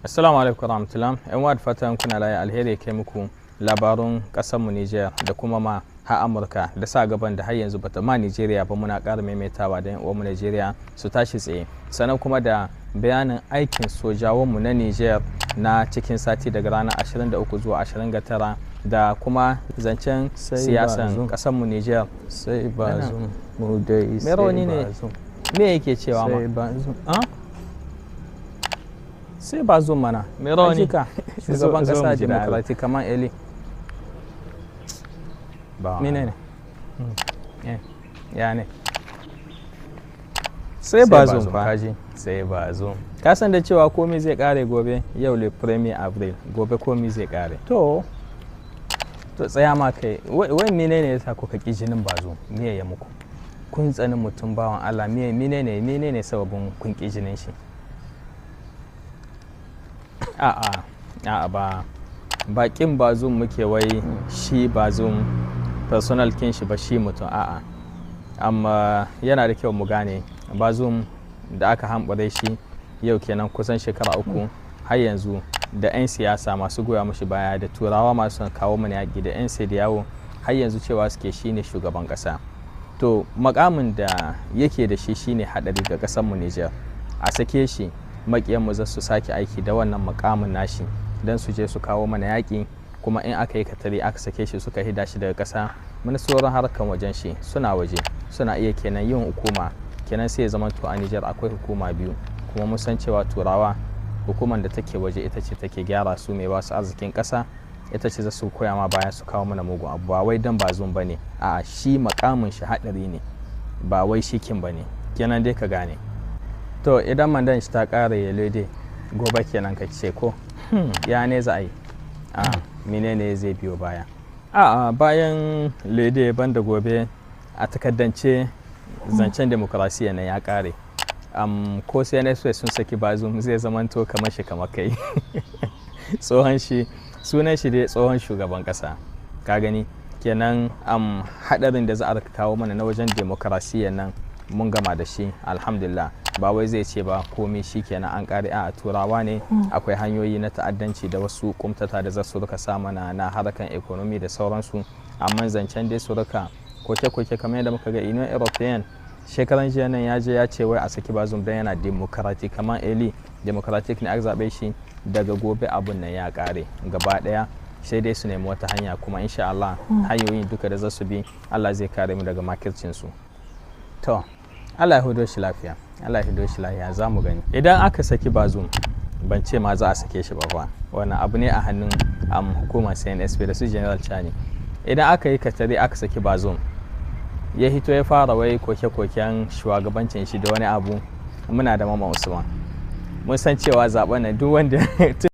Assalamu alaikum warahmatullah. Yan wa, fatan kuna lafiya. Alheri kai muku labarun kasar mu Niger da kuma ma ha Amurka da sa gaban da har yanzu bata ma Nigeria ba. Muna ƙara maimaitawa da yan uwanmu Nigeria su tashi tsaye, sannan kuma da bayanin aikin sojawan mu na Niger na cikin sati daga ranar 23 zuwa 29, da kuma zancen Sai siyasan Bazoum. kasar mu Niger. Sai Bazoum, mu dai Mai sai rauni ne. Bazoum. Me yake cewa ma? Sai Bazoum. Ah? Sai Bazoum mana. Mai rauni. Ajika, shugaban Zo- zo kasa mu ji da Allah. democratic kamar Eli. Ba. Mene ne? Eh, ya ne? Sai Bazoum fa. Kaji, sai Bazoum. Ka san da cewa komai zai kare gobe, yau le premier avril, gobe komai zai kare. To tsaya ma kai, wai menene yasa kuka ki jinin Bazoum? Me ya muku? Kun tsani mutum, bawan Allah, me menene sababin kun ki jinin shi? A'a, a'a, ba bakin Bazoum muke wai shi Bazoum personal kin shi ba, shi mutum, a'a. Amma yana da kyau mu gane Bazoum da aka hambare shi yau kenan kusan shekara 3, har yanzu da 'yan siyasa masu goya mashi baya da Turawa masu son kawo mana yaƙi da 'yan yawo, har yanzu cewa suke shine shugaban ƙasa. To makamin da yake da shi shine haɗari ga ƙasarmu Nijar. A sake shi, maƙiyanmu za su sake aiki da wannan makamin nashi don su je su kawo mana yaƙi. Kuma in aka yi katari aka sake shi, suka hida shi daga ƙasa, ministorin harkan wajen shi suna waje, suna iya kenan yin hukuma kenan, sai ya zama to a Nijar akwai hukuma biyu. Kuma mun san cewa Turawa, hukumar da take waje ita ce take gyara su, mai ba su arzikin ƙasa, ita ce za su koya ma baya su kawo mana mugun abu. Ba wai dan Bazoum ba ne, a shi makamin shi haɗari ne, ba wai shi kin ba ne. Kenan dai ka gane. To idan mandan shi ta ƙara ya lede gobe kenan, ka ce ko ya ne za a yi, a menene zai biyo baya? A bayan lede banda gobe, a takaddance zancen demokrasiya na ya ƙare. Ko CNSP sun saki Bazoum, zai zamanto kamar shi kamar kai, tsohon shi, sunan shi dai tsohon shugaban kasa. Ka gani kenan, hadarin da za a kawo mana na wajen demokrasiya nan mun gama da shi, alhamdulillah. Ba wai zai ce ba komai shi kenan an kare, a Turawa ne akwai hanyoyi na ta'addanci da wasu kumtata da za su rika sa mana na harkan economy da sauransu. Amma zancen dai su rika koke-koke, kamar yadda muka ga Union European shekaran jiya nan ya je ya ce wai a saki Bazoum don yana democratic kamar eli, democratic ne aka zaɓe shi, daga gobe abun nan ya ƙare gaba ɗaya, sai dai su nemi wata hanya. Kuma insha Allah hanyoyin duka da za su bi, Allah zai kare mu daga makircin su. To Allah ya hudo shi lafiya, Allah ya hudo shi lafiya, za mu gani. Idan aka saki Bazoum, ban ce ma za a sake shi ba fa, wannan abu ne a hannun hukumar CNSP da su General Chani. Idan aka yi katare aka saki Bazoum, ya hito ya fara wai koke-koken shugabancin shi da wani abu, muna da Mama Usman. Mun san cewa zaben nan duk wanda